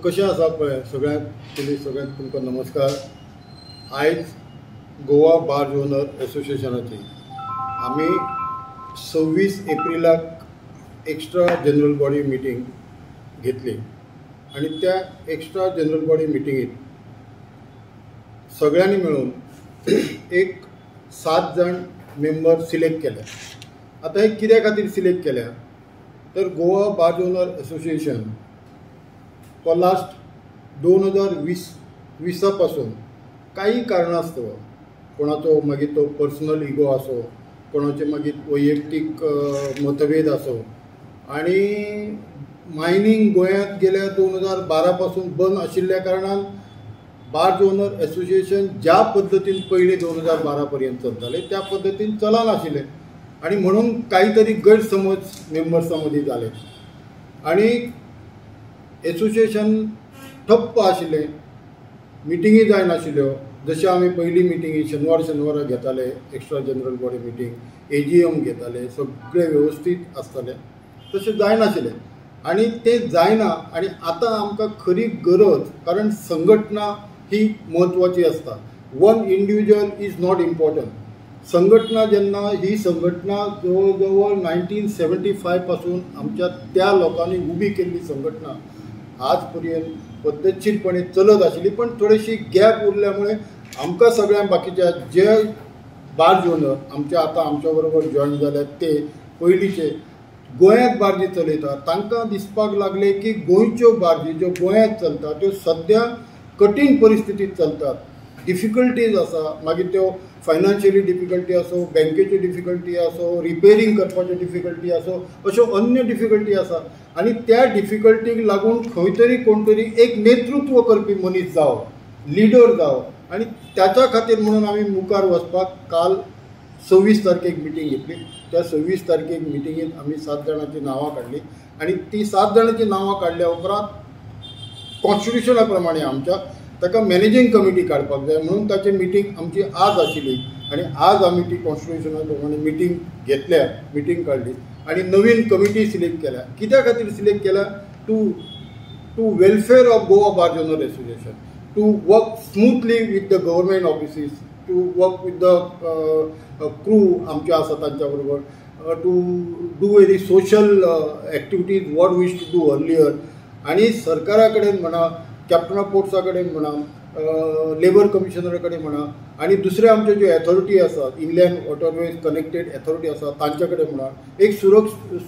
कशें आसा पळय सगळ्यांक पयलीं सगळ्यांक तुमकां नमस्कार. आयज गोवा बार्ज ओनर एसोसिएशनाची आमी 26 एप्रिलाक एक्स्ट्रा जनरल बॉडी मिटींग घेतली आनी त्या एक्स्ट्रा जनरल बॉडी मिटिंगेत सगळ्यांनी मेळून एक 7 जाण मेंबर सिलेक्ट केले. आतां हे कित्या खातीर सिलेक्ट केल्या तर Goa barge owner association for last 2020 पासून काही कारणास्तव कोणाचो मागीर तो पर्सनल इगो आसो, कोणाचे मागीर वैयक्तीक मतभेद आसो आनी मायनींग गोंयांत गेल्या 2012 पासून बंद आशिल्ल्या कारणान बार्ज ओनर एसोसिएशन ज्या पद्दतीन पयलीं 2012 पर्यंत चलतालें त्या पद्दतीन चलनाशिल्लें आनी म्हणून काहीतरी गैरसमज मेंबर्सां मदीं जाले आनी एसोसिएशन ठप्प आशिल्लें, मिटिंगी जायनाशिल्ल्यो. जश्यो आमी पयलीं मिटिंगी शेनवार शेनवारा घेताले, extra general body meeting AGM घेताले, सगळें वेवस्थीत आसतालें, तशें जायनाशिल्लें आनी तें जायना. आनी आतां आमकां खरी गरज, कारण संघटना ही म्हत्वाची आसता. One individual is not important. संघटना जेन्ना ही संघटना जवळ जवळ 1975 पासून आमच्या त्या लोकांनी उबी केल्ली संघटना आज पर्यंत पद्दतशीरपणे चलत आशिल्ली, पण थोडीशी गॅप उरल्यामुळे आमकां सगळ्यांक बाकीच्या जे बार्ज ओनर आमच्या आतां आमच्या बरोबर जॉयन जाल्यात ते पयलींचे गोंयांत बार्जी चलयतात तांकां दिसपाक लागलें की गोंयच्यो बार्जी ज्यो गोंयांत चलता त्यो सद्या कठीण परिस्थितींत चलतात, डिफिकल्टीज आसा, मागीर त्यो फायनान्शियली डिफिकल्टी आसो, बँकेच्यो डिफिकल्टी आसो, रिपेरींग करपाच्यो डिफिकल्टी आसो, अश्यो अन्य डिफिकल्टी आसा आनी त्या डिफिकल्टीक लागून खंय तरी कोण तरी एक नेतृत्व करपी मनीस जावो, लिडर जावो आनी त्याच्या खातीर म्हणून आमी मुखार वचपाक काल 26 तारखेक मिटींग घेतली. त्या 26 तारखेक मिटिंगेत आमी 7 जाणांची नांवां काडली आनी ती 7 जाणांची नांवां काडल्या उपरांत कॉन्स्टिट्युशना प्रमाणे आमच्या ताका मॅनेजींग कमिटी काडपाक जाय म्हणून ताची मिटींग आमची आज आशिल्ली आनी आज आमी ती कॉन्स्टिट्युशना प्रमाणे मिटींग घेतल्या, मिटींग काडली आनी नवीन कमिटी सिलेक्ट केल्या. कित्या खातीर सिलेक्ट केल्या? To welfare of Goa barge owner association, to work smoothly with the government offices, to work with the crew आमचे आसा तांच्या बरोबर, to do any social activities what we used to do earlier. आनी सरकारा कडेन म्हणा, captain of पोर्ट्सा कडेन म्हणा, लेबर कमिशनरा कडेन म्हणा आनी दुसरे आमच्यो ज्यो एथॉरिटी आसात, इनलँड वॉटरवेज कनेक्टेड एथॉरिटी आसा तांचे कडेन म्हणा, एक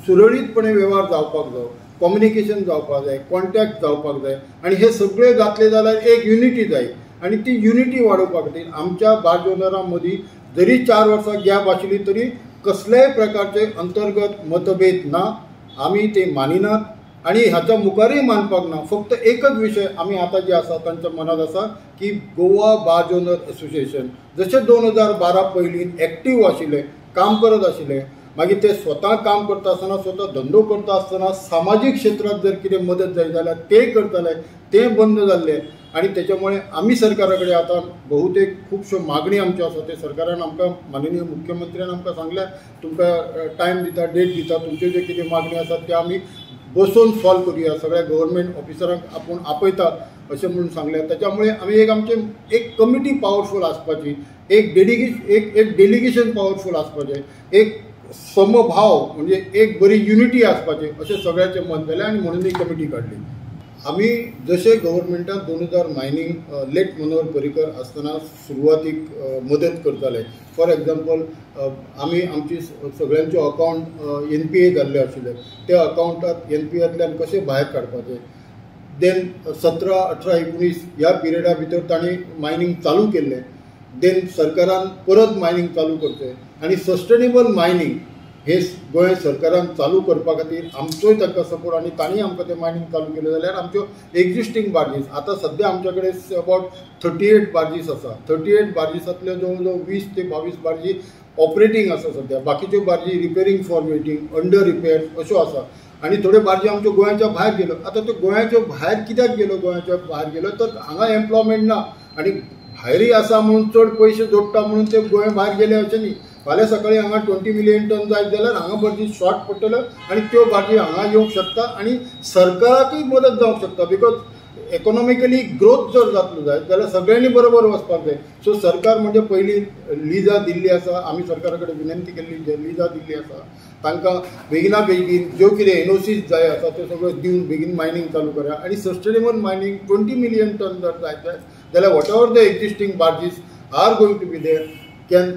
सुरळीतपणे वेव्हार जावपाक जाय, कम्युनिकेशन जावपाक जाय, कॉन्टॅक्ट जावपाक जाय आनी हे सगळे जातले जाल्यार एक युनिटी जाय आनी ती युनिटी वाडोवपा खातीर आमच्या बार्ज ओनरां मदीं जरी 4 वर्सां गॅप आशिल्ली तरी कसल्याय प्रकारचे अंतर्गत मतभेद ना, आमी ते मानिनात आनी हाच्या मुखारूय मानपाक ना. फक्त एकच विशय आमी आतां जे आसा तांच्या मनांत आसा की गोवा बार्ज ओनर एसोसिएशन जशें 2012 पयलीं एक्टीव आशिल्लें, काम करत आशिल्लें, मागीर ते स्वता काम करता आसतना, स्वता धंदो करता आसतना सामाजीक क्षेत्रांत जर कितें मदत जाय जाल्यार ते करताले, तें बंद जाल्लें आनी तेच्या मुळे आमी सरकारा कडेन आतां बहुतेक खुबश्यो मागणी आमच्यो आसा ते सरकारान आमकां, माननीय मुख्यमंत्र्यान आमकां सांगल्या तुमकां टायम दिता, डेट दिता, तुमच्यो ज्यो कितें मागण्यो आसात त्यो आमी बसोवन सॉल्व करुया, सगळ्या गव्हर्मेंट ऑफिसरांक आपूण आपयता अशें म्हणून सांगलें. त्याच्यामुळे आमी एक आमचे एक कमिटी पावरफूल आसपाची, एक डेलिगेशन पावरफूल आसपाचें, एक समभाव म्हणजे एक बरी युनिटी आसपाची अशें सगळ्यांचें मत जालें आनी म्हणून ही कमिटी काडली. आमी जशें गव्हर्मेंटान 2000 मायनींग लेट मनोहर पर्रीकर आसतना सुरवातीक मदत करताले. फॉर एग्जाम्पल आमी आमची सगळ्यांच्यो अकावंट NPA जाल्ले आशिल्ले त्या अकावंटात NPAंतल्यान कशें भायर काडपाचें, देन 17, 18, 19 ह्या पिरियडा भितर तांणी मायनींग चालू केल्लें, देन सरकारान परत मायनींग चालू करचें आनी सस्टेनेबल मायनींग हे गोंय सरकारान चालू करपा खातीर आमचोय तांकां सपोर्ट आनी तांणी आमकां तें मायनींग चालू केलें जाल्यार आमच्यो एक्झिस्टींग बार्जीस आतां सद्या आमच्या कडेन अबावट 38 बार्जीस आसा. 38 बार्जीसांतल्यो जवळ जवळ 20 ते 22 बार्जी ऑपरेटींग आसा सद्या, बाकीच्यो बार्जी repairing for waiting, under repair अश्यो आसा आनी थोड्यो बार्जी आमच्यो गोंयाच्या भायर गेल्यो. आतां त्यो गोंयाच्या भायर कित्याक गेल्यो? गोंयाच्या भायर गेल्यो तर हांगा एम्प्लॉयमेंट ना आनी भायरूय आसा म्हणून चड पयशे जोडटा म्हणून ते गोंया भायर गेले अशें न्ही. फाल्यां सकाळी हांगा 20 मिलियन टन जायत जाल्यार हांगा बार्जी शॉर्ट पडटल्यो आनी त्यो बार्जी हांगा येवंक शकता आनी सरकाराकूय मदत जावंक शकता. Because इकॉनॉमिकली ग्रोथ जर जातलो जायत जाल्यार सगळ्यांनी बरोबर वचपाक जाय. सो सरकार म्हणजे पयलीं लिजां दिल्ली आसा, आमी सरकारा कडेन विनंती केल्ली, जे लिजां दिल्ली आसा तांकां बेगिना बेगीन ज्यो कितें एनओसीज जाय आसा त्यो सगळ्यो दिवन बेगीन मायनींग चालू करा आनी सस्टेनेबल मायनींग 20 मिलियन टन जर जायत जाल्यार whatever the existing barges are going to be there can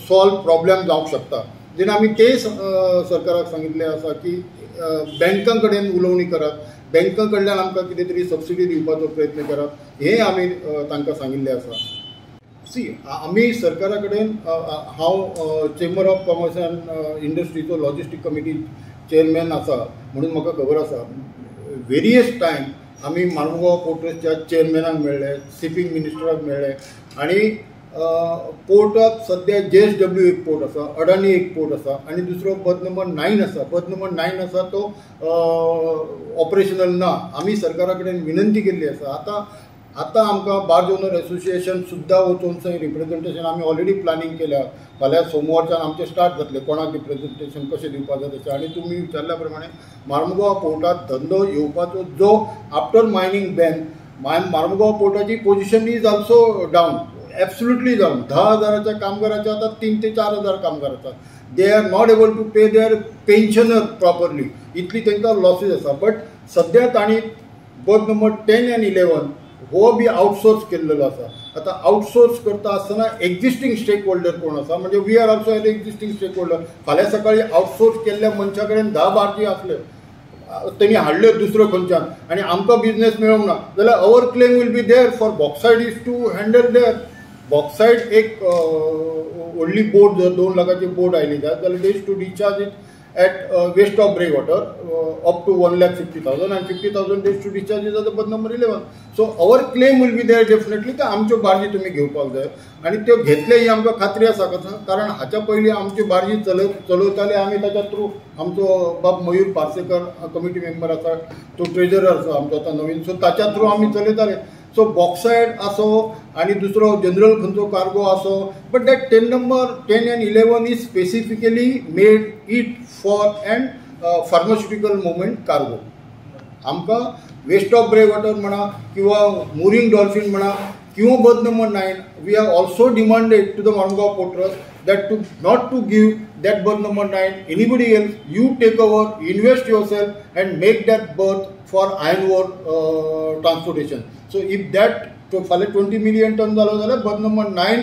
solve problem जावंक शकता. जेन्ना आमी तें सरकाराक सांगिल्लें आसा की बँकां कडेन उलोवणी करात, बँकां कडल्यान आमकां कितें तरी सबसिडी दिवपाचो प्रयत्न करात, हें आमी तांकां सांगिल्लें आसा. सी, आमी सरकारा कडेन, हांव चेंबर ऑफ कॉमर्स अँड इंडस्ट्रीचो लॉजिस्टीक कमिटी चेअरमॅन आसा म्हणून म्हाका खबर आसा, वेरियस टायम आमी मार्मुगांव पोर्ट ट्रस्टच्या चेअरमॅनाक मेळ्ळे, शिपींग मिनिस्टराक मेळ्ळे आनी पोर्टाक सद्या JSW एक पोर्ट आसा, अडानी एक पोर्ट आसा आनी दुसरो बर्थ नंबर 9 आसा. बर्थ नंबर 9 आसा तो ऑपरेशनल ना. आमी सरकारा कडेन विनंती केल्ली आसा. आतां आतां आमकां बार्ज ओनर एसोसिएशन सुद्दां वचून थंय रिप्रेजेंटेशन आमी ऑलरेडी प्लॅनिंग केल्या. फाल्यां सोमवारच्यान आमचें स्टार्ट जातलें, कोणाक रिप्रेजेंटेशन कशें दिवपाक जाय तशें. आनी तुमी विचारल्या प्रमाणे मार्मुगांव पोर्टात धंदो येवपाचो जो आफ्टर मायनींग बॅन मार्मुगांव पोर्टाची position is also down, absolutely down. 10,000 कामगाराचे आतां 3 ते 4 हजार कामगार आसात. They are not able to pay their pensioner properly, इतली तांकां लॉसीस आसा. बट सद्या तांणी बर्थ नंबर 10 आनी 11 हो बी आउटसोर्स केल्लो आसा. आतां आउटसोर्स करता आसतना एक्झिस्टींग स्टेक होल्डर कोण आसा, म्हणजे we are also an existing stakeholder. फाल्यां सकाळी आउटसोर्स केल्ल्या मनशा कडेन 10 बार्जी आसल्यो, तेणी हाडल्यो दुसऱ्यो खंयच्यान आनी आमकां बिजनेस मेळोंक ना जाल्यार our claim will be there for bauxite is to handle there. Bauxite एक व्हडली बोट जर 2 लाखाची बोट आयली जायत जाल्यार they to discharge it at waste of breakwater up to 1,50,000 and 50,000 days to discharge is at the berth number 11. So our claim will be there definitely. तर आमच्यो बार्जी तुमी घेवपाक जाय आनी त्यो घेतले ही आमकां खात्री आसा. कारण हाच्या पयलीं आमच्यो बार्जी चलयताले आमी, ताच्या थ्रू आमचो बाब मयूर पार्सेकर कमिटी मेंबर आसा, तो ट्रेजरर आसा आमचो आतां नवीन, सो ताच्या थ्रू आमी चलयताले. सो बॉक्सायड आसो आनी दुसरो जनरल खंयचो कार्गो आसो, but that 10 number 10 and 11 is specifically made it for and pharmaceutical movement cargo. आमकां वेस्ट ऑफ ब्रेक वॉटर म्हणा किंवा मुरींग डॉल्फीन म्हणा किंवा berth number 9, we have also demanded to the Marmugao port trust that to not to give that berth number 9 anybody else, you take over, invest yourself and make that berth for iron ore transportation. So if that फाल्यां 20 million ton जालो जाल्यार birth number 9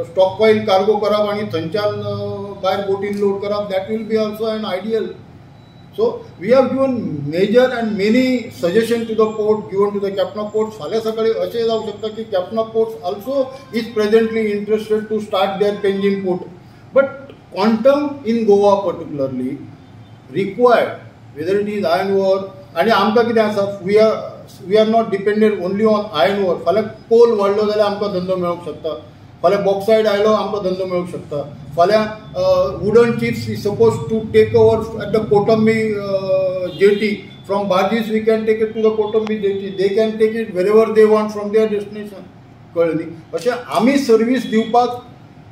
स्टॉकपायल cargo करप आनी थंयच्यान भायर बोटीन load करप, that will be also an ideal. So we have given major and many suggestion to the port, given to the captain of ports. फाल्यां सकाळी अशें जावंक शकता की captain of ports also is presently interested to start their Panjim port, but quantum in Goa particularly required whether it is iron ore. आनी आमकां कितें आसा, we are not dependent only on iron ore. फाल्यां कोल वाडलो जाल्यार आमकां धंदो मेळोंक शकता, फाल्यां बॉक्सायड आयलो आमकां धंदो मेळोंक शकता, फाल्यां wooden chips is suppose to take over at the Kotambi jetty. From barges we can take it to the Kotambi jetty, they can take it wherever they want from their destination. कळ्ळें न्ही? अशें आमी service दिवपाक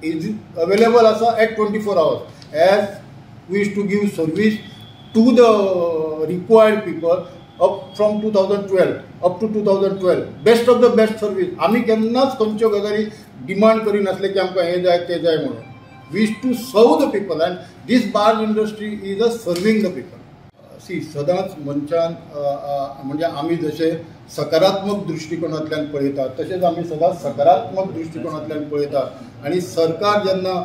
is available आसा at 24 hours as we use to give service to the required people up from 2012 up to 2012 best of the best service. आमी केन्नाच खंयच्यो गजाली डिमांड करिनासले की आमकां हें जाय तें जाय म्हणून. We used to serve the people and this barge industry is a serving the people. See, सदांच मनशान म्हणजे आमी जशे सकारात्मक दृश्टिकोनांतल्यान पळयतात तशेंच आमी सदांच सकारात्मक दृश्टिकोनांतल्यान पळयतात. आनी सरकार जेन्ना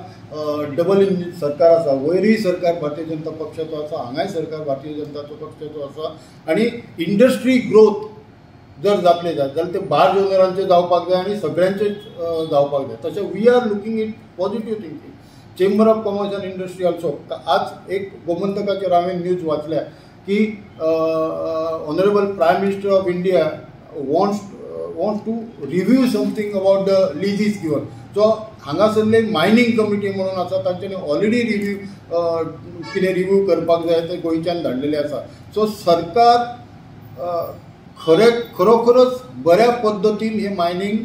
डबल इंजीन सरकार आसा, वयरूय सरकार भारतीय जनता पक्षाचो आसा, हांगाय सरकार भारतीय जनता पक्षाचो आसा आनी इंडस्ट्री ग्रोथ जर जातले जायत जाल्यार ते बार्ज ओनरांचे जावपाक जाय आनी सगळ्यांचेच जावपाक जाय. तशें we are looking it positive thinking. Chamber of commerce and industry also, आज एक गोमंतकाचेर हांवें न्यूज वाचल्या की honourable prime minister of India wants to review something about the leases given. So हांगासरले mining committee म्हणून आसा, तांच्यांनी ऑलरेडी रिव्यू कितें review करपाक जाय ते गोंयच्यान धाडलेले आसा. सो सरकार खरोखरच बऱ्या पद्दतीन हे मायनींग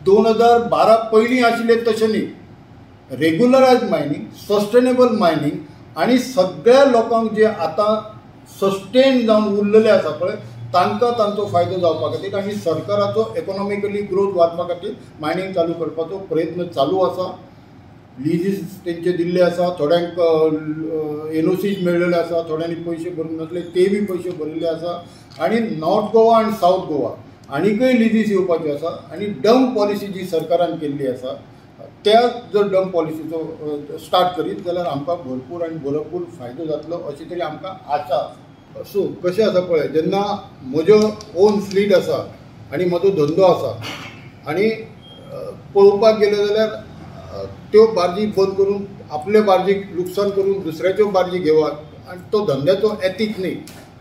2012 पयलीं आशिल्लें तशें न्ही, रेगुलरायज मायनींग, सस्टेनेबल मायनींग आनी सगळ्या लोकांक जे आतां सस्टेन जावन उरलेले आसा पळय तांकां तांचो फायदो जावपा खातीर आनी सरकाराचो इकॉनॉमिकली ग्रोथ वाडपा खातीर मायनींग चालू करपाचो प्रयत्न चालू आसा. लिजीस तेंचे दिल्ले आसा, थोड्यांक एनओसीज मेळ्ळेले आसा, थोड्यांनी पयशे भरूंक नासले ते बी पयशे भरिल्ले आसा. आनी नॉर्थ गोवा आनी सावथ गोवा आनीकय लिजीस येवपाच्यो आसा. आनी डंप पॉलिसी जी सरकारान केल्ली आसा त्या जर डंप पॉलिसीचो स्टार्ट करीत जाल्यार आमकां भरपूर आनी भरपूर फायदो जातलो अशी तरी आमकां आशा आसा. सो कशें आसा पळय, जेन्ना म्हज्यो ओन फ्लीट आसा आनी म्हजो धंदो आसा आनी पळोवपाक गेले जाल्यार त्यो बार्जी बंद करून आपले बार्जीक लुकसाण करून दुसऱ्याच्यो बार्जी घेवप आनी तो धंद्याचो एथीक न्ही.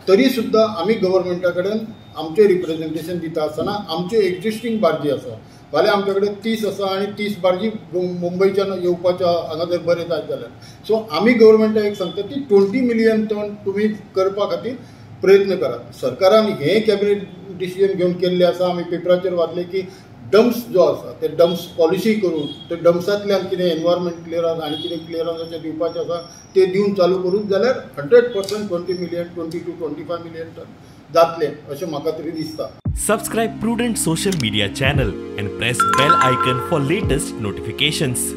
तरी सुद्दां आमी गव्हर्मेंटा कडेन आमचें रिप्रेजेंटेशन दिता आसतना आमच्यो एक्जिस्टींग बार्जी आसा, फाल्यां आमचे कडेन 30 आसा आनी 30 बार्जी मुंबयच्यान येवपाच्या हांगा जर बरें जायत जाल्यार सो आमी गव्हर्मेंटाक एक सांगता की 20 मिलियन टन तुमी करपा खातीर प्रयत्न करात. सरकारान हें कॅबिनेट डिसिजन घेवन केल्लें आसा. आमी पेपराचेर वाचलें की डम्प्स जो आसा ते डम्प्स पॉलिसी करून ते डम्प्सांतल्यान कितें एनवायरमेंट क्लियरन्स आनी कितें क्लियरन्स अशें दिवपाचें आसा ते दिवन चालू करूत जाल्यार 100% 20 मिलियन 22 25 मिलियन टन जातलें अशें म्हाका तरी दिसता. Subscribe Prudent social media channel and press bell icon for latest notifications.